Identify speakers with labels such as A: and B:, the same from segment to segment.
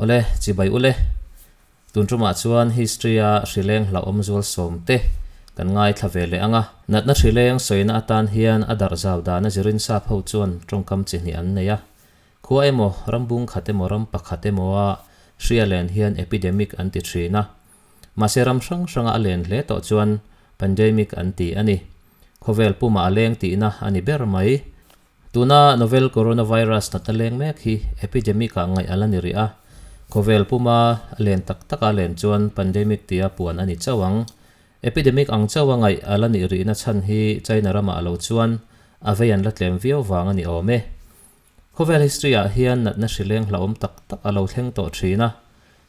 A: Awle, chibai ule. Tun tumah chuan history-a hrileng hlauhawm zual sawmte kan ngaithla ve leh ang a. Natna hrileng sawina atan hian a darh zau dana zirin sap ho chuan tawngkam chi hnih an nei a. Khua emaw, ram bung khat emaw, ram pakhat emawa hri a len hian epidemic an ti thin a. Mahse ram hrang hranga a len hle tawh chuan pandemic an ti a ni. Khawvel pumah a leng tihna a ni ber mai. Tuna novel coronavirus natna leng mek hi epidemic ah ngaih a la ni rih a. Khawvel puma a len tak taka a len chuan pandemic tia puan a ni chauh ang. Epidemic ang chauh a ngaih a la nih rihna chhan hi China ramah lo chuan a vei an la tlem viau vang a ni awm e. Khawvel history ah hian natna hrileng hlauhawm tak tak a lo thleng tawh thin a,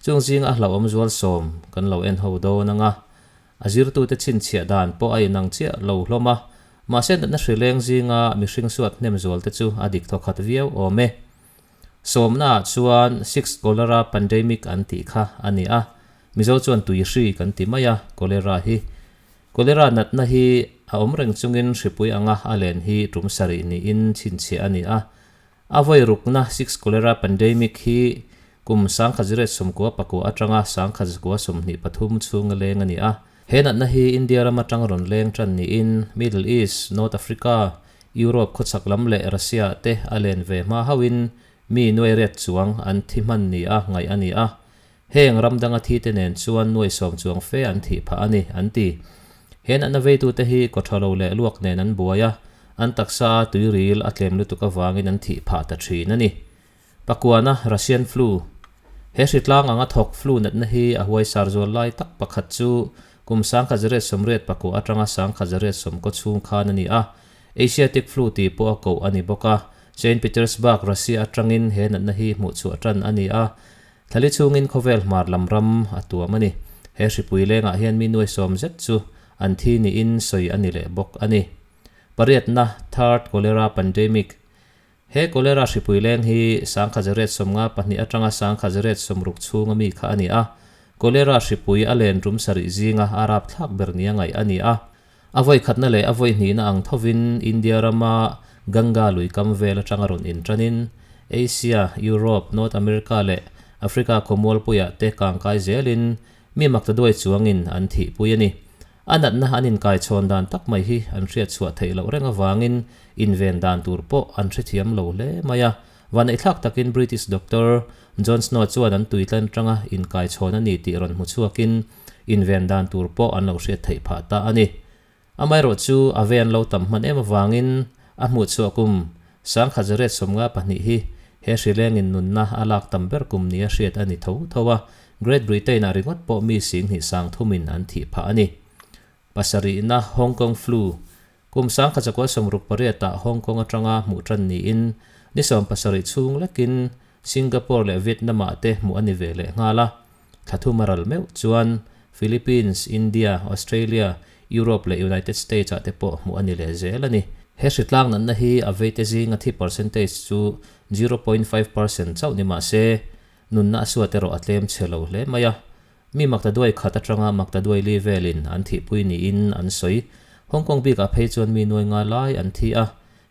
A: chung zinga a hlauhawm zual sawm kan lo en ho dawn ang a, a zirtute chhinchhiah dan pawh a inang chiah lo hlawm a, mahse natna hrileng zinga mihring suat hnem zual te chu a dik thawkhat viau awm e. Sawmna ah chuan Sixth Cholera Pandemic an tih kha a ni a, Mizo chuan tui hri kan ti mai a, cholera hi. Cholera natna hi a awm reng chungin hripui anga a len hi tum sarih niin chhinchhiah a ni a. A vawi rukna Six Cholera Pandemic hi kum 1999 atanga 1923 chhunga leng a ni a. He natna hi India ram atang rawn leng tan niin Middle East, North Africa, Europe khawchhak lam leh Russia te a len ve hma hauhin mi nuai riat chuang an thi hman nia ngaih a ni a. Heng ram danga thite nen chuan nuai sawm chuang fe an thih phah a ni, an ti. He natna veitute hi kawtha lo leh luak nen an buai a, an taksa a tuiril a tlem lutuk avangin an thih phah ta thin a ni. Pakuana, Russian flu. He hritlang anga thawk flu natna hi a huaisar zual lai tak pakhat chu kum 1989 atanga 1990 chhung khan a ni a, Asiatic flu tih pawh a koh a ni bawk a. Saint Petersburg, Russia atangin he natna hi hmuhchhuah tan a ni a, Thlali chhungin khawvel hmar lam ram a tuam a ni. He hripui lengah hian mi nuai sawm zet chu an thi niin sawi a ni leh bawk a ni. Pariatna, Third Cholera Pandemic, He cholera hripui leng hi 1952 atanga 1960 chhunga mi kha a ni a. Cholera hripui a len tum sarih zinga a rapthlak ber nia ngaih a ni a. A vawi khatna leh a vawi hnihna ang thovin India rama Ganga lui kam vel atanga rawn intanin Asia, Europe, North America leh Africa khawmualpuiah te kangkai zelin mi maktaduai chuangin an thihpui a ni. A natna an inkaichhawn dan tak mai hi an hriatchhuah theih loh reng avangin inven dan tur pawh an hrethiam lo hle mai a. Vaneihthlak takin British Doctor John Snow chuan an tuitlan atanga inkaichhawn a ni tih rawn hmu chhuakin inven dan tur pawh an lo hriat theih phah ta a ni. Amaherawh chu a ve an lo tam hman em avangin a hmuhchhuah kum 1952 hi he hrilengin nunna a lak tam ber kum nia hriat a ni tho tho a, Great Britain-ah ringawt pawh mi singhnih sang thumin an thih phah a ni. Pasarihna Hong Kong Flu Kum 1968-ah Hong Kong atanga hmuh tan niin ni 17 chhung lekin Singapore leh Vietnam-ah te hmuh a ni ve leh nghal a. Thla thum a ral meuh chuan Philippines, India, Australia, Europe leh United States-ah te pawh hmuh a ni leh zel a ni. He hritlang natna hi a veite zinga thi percentage chu 0.5% chauh ni mah se, nunna a suat erawh a tlem chhe lo hle mai a. Mi maktaduai khat atanga maktaduai li velin an thihpui niin an sawi. Hong Kong bikah phei chuan mi nuai nga lai an thi a,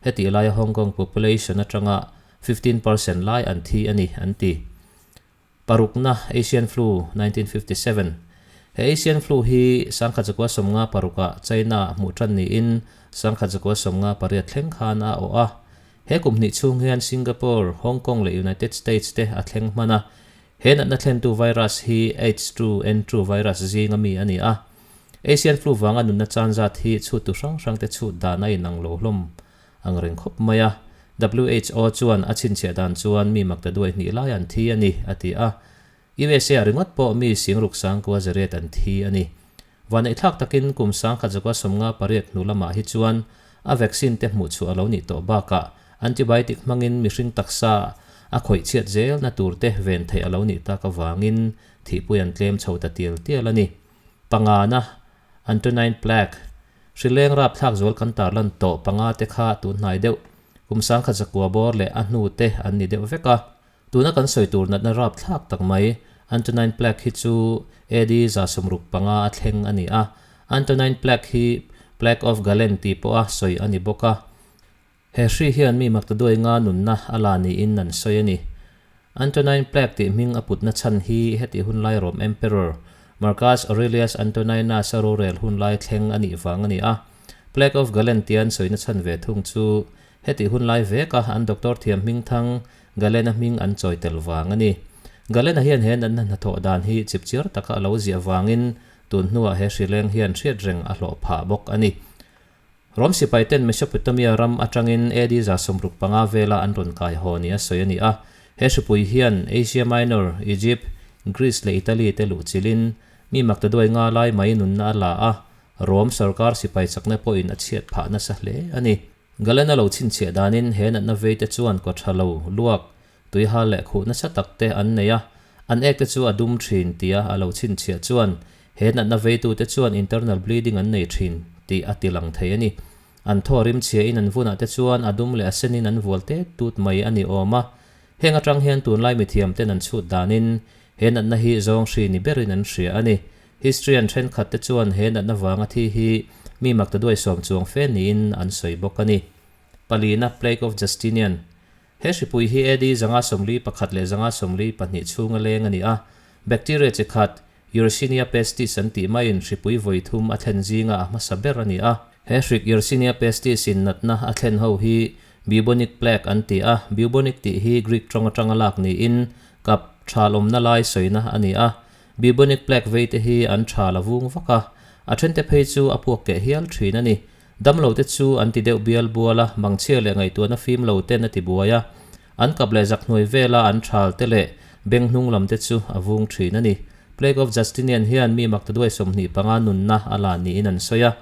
A: hetih laia Hong Kong population atanga 15% lai an thi a ni, an ti. Parukna, Asian Flu, 1957. He Asian Flu hi 1956-ah China-ah hmuh tan niin 1958 thleng khan a awh a. He kum hnih chhung hian Singapore, Hong Kong leh United States te a thleng hman a. He natna thlentu virus hi H2N2 virus zinga mi a ni a. Asian Flu vanga nunna chan zat hi chhuttu hrang hrangte chhut dan a inang lo hlawm ang reng khawp mai a. WHO chuan a chhinchhiah dan chuan mi makta duai hnih lai an thi a ni, a ti a. USA ah ringawt pawh mi singruk sangkua zariat an thi a ni. Vaneihthlak takin kum 1958 hnu lamah hi chuan a vaccine te hmuh chhuah a lo nih tawh bakah antibiotic hmangin mihring taksa a khawih chhiat zelna tur te ven theih a lo nih tak avangin thihpui an tlem chho ta tial tial a ni. Pangana, Antonine Plaque, Hrileng rapthlak zual kan tarlan tawh panga te kha tun hnai deuh kum 1900 bawr leh a hnu te an ni deuh vek a. Tuna kan sawi tur natna rapthlak tak mai Antonine Plaque hi chu AD 65 a thleng a ni a. Antonine Plaque hi Plague of Galen tih pawha sawi a ni bawk a. He hri hian mi maktaduai nga nunna a la niin an sawi a ni. Antonine Plague tih hming a putna chhan hi hetih hunlai Rome Emperor Marcus Aurelius Antoninus a rorel hunlai thleng a nih vang a ni a. Plague of Galen tia an sawina chhan ve thung chu hetih hunlai veka an doctor thiam hming thang Galen-a hming an chawi tel vang a ni. Galen-a hian he natna hnathawh dan hi chipchiar taka a lo ziah vangin tun hnuah he hrileng hian hriat reng a hlawh phah bawk a ni. Rom sipai ten Mesopotamia ram atangin AD 65 vela an rawn kai haw nia sawi a ni a. He hripui hian Asia Minor, Egypt, Greece leh Italy te luh chilhin mi maktaduai nga lai mai nunna a la a, Rom sorkar sipai chakna pawhin a chhiat phah nasa hle a ni. Galen a lo chhinchhiah danin he natna vei te chuan kaw tha lo, luak, tuihal leh khuh nasa tak te an nei a, an ek te chu a dum thin tia a lo chhinchhiah chuan he natna veitute chuan internal bleeding an nei thin tih a ti lang thei a ni. An thaw rimchhiahin an vunah te chuan a dum leh a senin an vual tet tut mai a ni awm a. Heng atang hian tunlai mithiam ten an chhut danin he natna hi zawng hri ni berin an hria a ni. History an thenkhat te chuan he natna vanga thi hi mi maktaduai sawm chuang fe niin an sawi bawk a ni. Palina, Plague of Justinian. He hripui hi AD 541 leh 542 chhunga leng a ni a, bacteria chi khat, Yersinia pestis an tih maiin hripui vawi thum a thlen zinga a hmasa ber a ni a. He hrik Yersinia pestis in natna a thlen ho hi bubonic plague an ti a, bubonic tih hi Greek tawng atanga lak niin kap thal awmna lai sawina a ni a. Bubonic plague vei te hi an tha la vung vak a, a thente phei chu a puak keh hial thin a ni. Damlo te chu an ti deuh bial bual a, mangchhia leh ngaihtuahna fim lo ten a ti buai a. An kap leh zak hnuai vela an thal te leh beng hnung lam te chu a vung thin a ni. Plague of Justinian hian mi maktaduai 25 nunna a la niin an sawi a.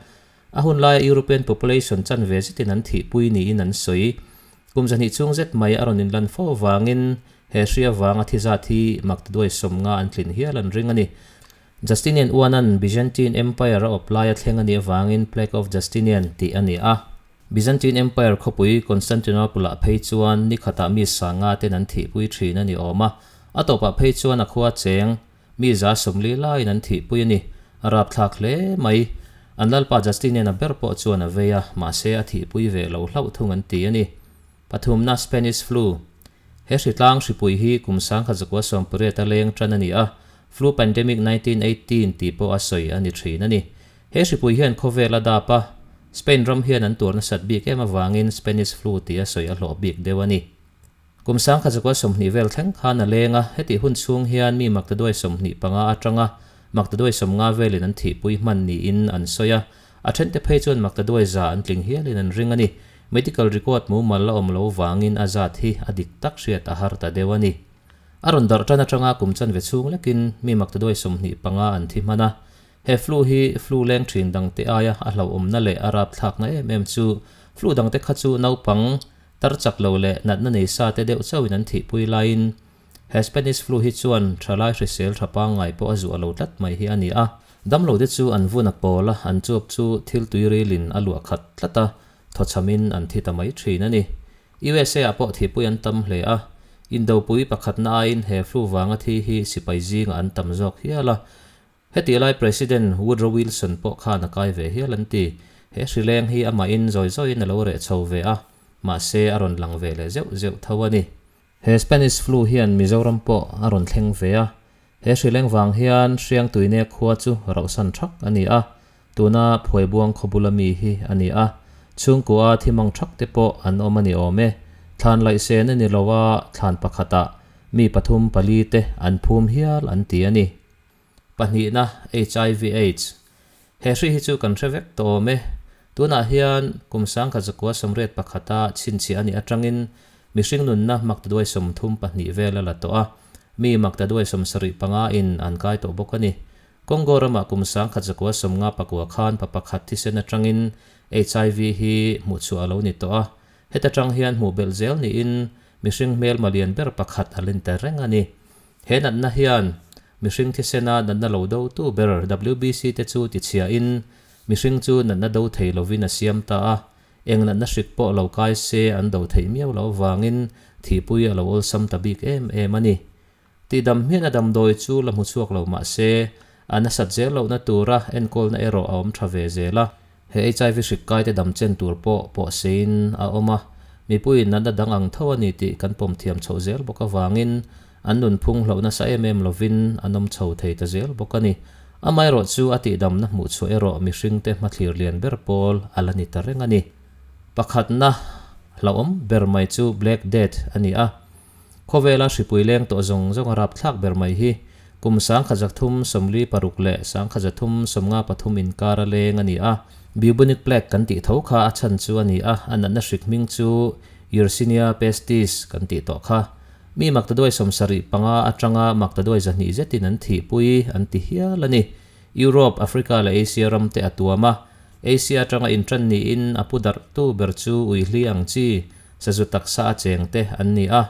A: A hun laia European population chanve zetin an thihpui niin an sawi. Kum 200 chhung zet mai a rawn inlan fo avangin he hri avanga thi zat hi maktaduai 50 an tlin hial an ring a ni. Justinian uanan Byzantine Empire a awp laia thleng a nih avangin Plague of Justinian tih a ni a. Byzantine Empire khawpui Constantinople-ah phei chuan ni khatah mi sanga ten an thihpui thin a ni awm a. A tawpah phei chuan a khua cheng mi 40 laiin an thihpui a ni. A rapthlak hle mai. An lalpa Justinian-a ber pawh chuan a vei a, mahse a thihpui ve lo hlauh thung an ti a ni. Pathumna Spanish Flu. He hritlang hripui hi kum 1918 a leng tan a ni a, Flu Pandemic 1918 tih pawh a sawi a ni thin a ni. He hripui hian khawvel a dap a, Spain ram hian an tuar nasat bik em avangin Spanish Flu tih a sawi a hlawh bik deuh a ni. Kum 1920 vel thleng khan a leng a, hetih hun chhung hian mi maktaduai 25 atanga maktaduai 50 velin an thihpui hman niin an sawi a, a thente phei chuan maktaduai 100 an tling hialin an ring a ni. Medical record mumal a awm lo vangin a zat hi a dik tak hriat a har ta deuh a ni. A rawn darh tan atanga kum chanve chhung lekin mi maktaduai 25 an thi hman a. He flu hi flu leng thin dangte aia a hlauhawmna leh a rapthlakna em em chu flu dangte kha chu naupang tar chak lo leh natna nei sa te deuh chauhin an thihpui laiin he Spanish flu hi chuan thalai hrisel tha pangngai pawh a zuah lo tlat mai hi a ni a. Damlo te chu an vun a pawl a, an chuap chu thil tuirilin a luah khat tlat a, thawchhamin an thi ta mai thin a ni. USA ah pawh thihpui an tam hle a, indopui pakhatna aiin he flu vanga thi hi sipai zingah an tam zawk hial a. Heti lai President Woodrow Wilson pawh khan a kai ve hial an ti. He hrileng hi amahin zawi zawiin a lo reh chho ve a, mahse a rawn lang ve leh zeuh zeuh tho a ni. He Spanish flu hian Mizoram pawh a rawn thleng ve a, he hrileng vang hian Hriangtuine khua chu rauhsan thak a ni a, tuna Phuaibuang khawbula mi hi a ni a, chhungkua thimang thak te pawh an awm a ni awm e. Thlan laihsen a ni lo a, thlan pakhatah mi pathum pali te an phum hial an ti a ni. Pahnihna, HIV Aids. He hri hi chu kan hre vek tawh awm e. Tunah hian kum 1981 a chhinchhiah a nih atangin mihring nunna maktaduai 32 vel a la tawh a, mi maktaduai 75 in an kai tawh bawk a ni. Congo ramah kum 1959 khan pa pakhat thisen atangin HIV hi hmuhchhuah a lo ni tawh a, heta tang hian hmuh belh zel niin mihring hmelma lian ber pakhat a len ta reng a ni. He natna hian mihring thisena natna lo dotu ber WBC te chu tichhiahin mihring chu natna do thei lovin a siam ta a, eng natna hrik pawh lo kai se an do theih miau loh avangin thihpui a lo awlsam ta bik em em a ni. Tihdam hian a damdawi chu la hmu chhuak lo mah se, a nasat zel lohna tura enkawlna erawh a awm tha ve zel a. He HIV hrik kaite dam chen tur pawh pawhseiin a awm a. Mipuiin natna dang ang tho a ni tih kan pawm thiam chhoh zel bawk avangin an nunphung hloh nasa em em lovin an awm chho thei ta zel bawk a ni. Amaherawhchu a tihdamna hmuh chhuah erawh mihringte hmathlir lian ber pawl a la ni ta reng a ni. Pakhatna hlauhawm ber mai chu Black Death a ni a. Khawvela hripui leng tawh zawng zawng a rapthlak ber mai hi kum 1346 leh 1353 inkar a leng a ni a. Bubonic plague kan tih tho kha a chhan chu a ni a, a natna hrik hming chu Yersinia pestis kan tih tawh kha. Mi maktaduai 75 atanga maktaduai 200 zetin an thihpui an ti hial a ni. Europe, Africa leh Asia ram te a tuam a. Asia atanga intan niin a pu darhtu ber chu uihli ang chi sazu taksa a cheng te an ni a.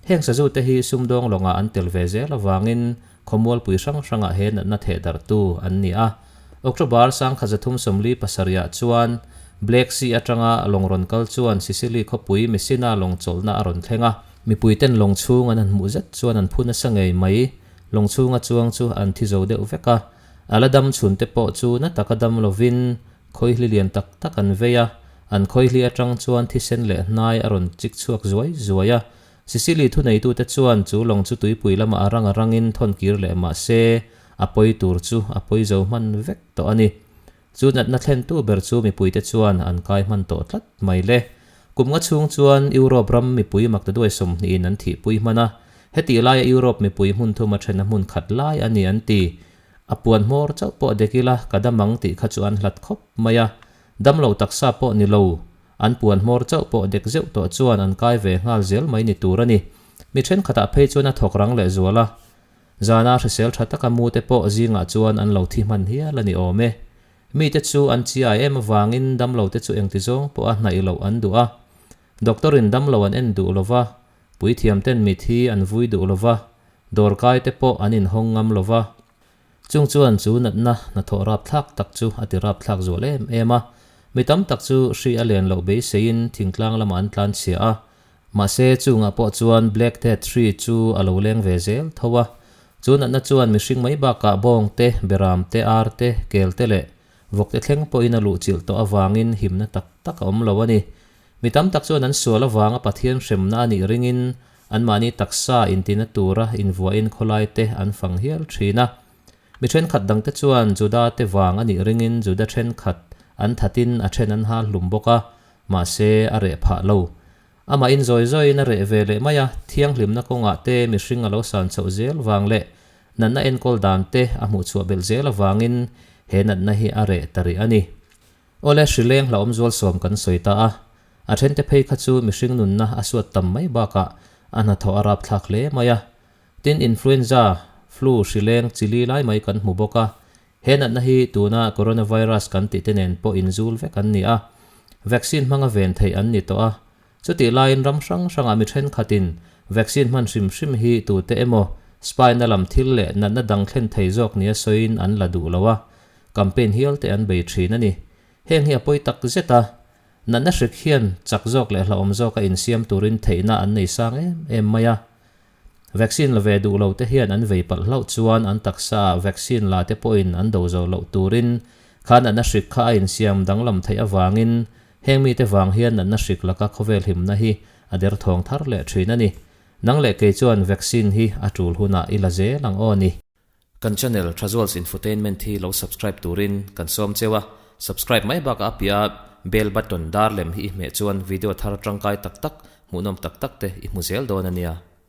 A: Heng sazu te hi sumdawng lawngah an tel ve zel avangin khawmualpui hrang hrangah he natna theh darhtu an ni a. October 1347 ah chuan Black Sea atanga lawng rawn kal chuan Sicily khawpui Messina lawng chawlhna a rawn thleng a. Mipui ten lawng chhung an han hmuh zet chuan an phu nasa ngei mai. Lawng chhunga chuang chu an thi zo deuh vek a. A la dam chhun te pawh chu na taka dam lovin Khawihli lian tak tak an vei a, an khawihli atang chuan thisen leh hnai a rawn chik chhuak zuai zuai a. Sicily thuneitute chuan chu lawng chu tuipui lamah a rang a rangin thawn kir leh mah se, a pawi tur chu a pawi zo hman vek tawh a ni. Chu natna thlentu ber chu mipuite chuan an kai hman tawh tlat mai le. Kum nga chhung chuan Europe ram mipui maktaduai sawmhnihin an thihpui hman a, hetih laia Europe mipui hmun thuma thena hmun khat lai a ni an ti. A puan hmawr chauh pawh dek ila ka dam ang tih kha chu an hlat khawp mai a, damlo taksa pawh ni lo, an puan hmawr chauh pawh dek zeuh tawh chuan an kai ve nghal zel mai ni tur a ni. Mi thenkhatah phei chuan a thawk rang leh zual a, zana hrisel tha taka mu te pawh zingah chuan an lo thi hman hial a ni awm e. Mite chu an chiai em avangin damlo te chu engti zawng pawh a hnaih loh an duh a, doctor in damlo an en duh lova, Puithiam ten mit hi an vui duh lo va, dawrkai te pawh an inhawng ngam lo va. Chung chuan chu natna hnathawh rapthlak tak chu a ti rapthlak zual em em a. Mi tam tak chu hri a len loh beiseiin thingtlang lamah an tlanchhia a. Mahse chungah pawh chuan Black Death hri chu a lo leng ve zel tho a. Chu natna chuan mihring mai bakah bawng te, beram te, ar te, kel te leh vawk te thleng pawhin a luhchilh tawh avangin himna tak tak a awm lo a ni. Mi tam tak chuan an sual avanga Pathian hremna a nih ringin anmahni taksa intina tura invuahin khawlaite an fang hial thin a. Mi thenkhat dangte chuan Juda te vang a nih ringin Juda thenkhat an thatin a then an ha hlum bawk a, mahse a reh phah lo. Amah in zawi zawiin a reh ve leh mai a, thianghlimna kawngah te mihring a lo san chhoh zel vang leh natna enkawl dan te a hmuhchhuah belh zel avangin he natna hi a reh ta rih a ni. Awle, hrileng hlauhawm zual sawm kan sawi ta a, a thente phei kha chu mihring nunna a suat tam mai bakah a hnathawh a rapthlak hle mai a. Tin, influenza, flu, hrileng, chili lai mai kan hmu bawk a. He natna hi tuna coronavirus kan tih te nen pawh inzul vek an ni a. Vaccine hmanga ven theih an ni tawh a. Chutih laiin ram hrang hrangah mi thenkhatin vaccine hman hrim hrim hi tute emaw spine-a lam thil leh natna dang thlen thei zawk nia sawiin an la duh lo a. Campaign hial te an bei thin a ni. Heng hi a pawi tak zet a, natna hrik hian chak zawk leh hlauhawm zawka insiam turin theihna an nei sang em em mai a. Vaccine la ve duh lo te hian an vei palh hlauh chuan an taksa ah vaccine la te pawhin an do zo loh turin kha natna hrik kha a insiam danglam theih avangin heng mite vang hian natna hrik laka khawvel himna hi a derthawng thar leh thin a ni. Nang leh kei chuan vaccine hi a tul hunah i la zel ang aw ni. Kan channel Thazuals Infotainment hi lo subscribe turin kan sawm cheu a, subscribe mai bakah a piah a bell button dar lem hi i hmeh chuan video thar tangkai tak tak, hmuhnawm tak tak te i hmu zel dawn a nia.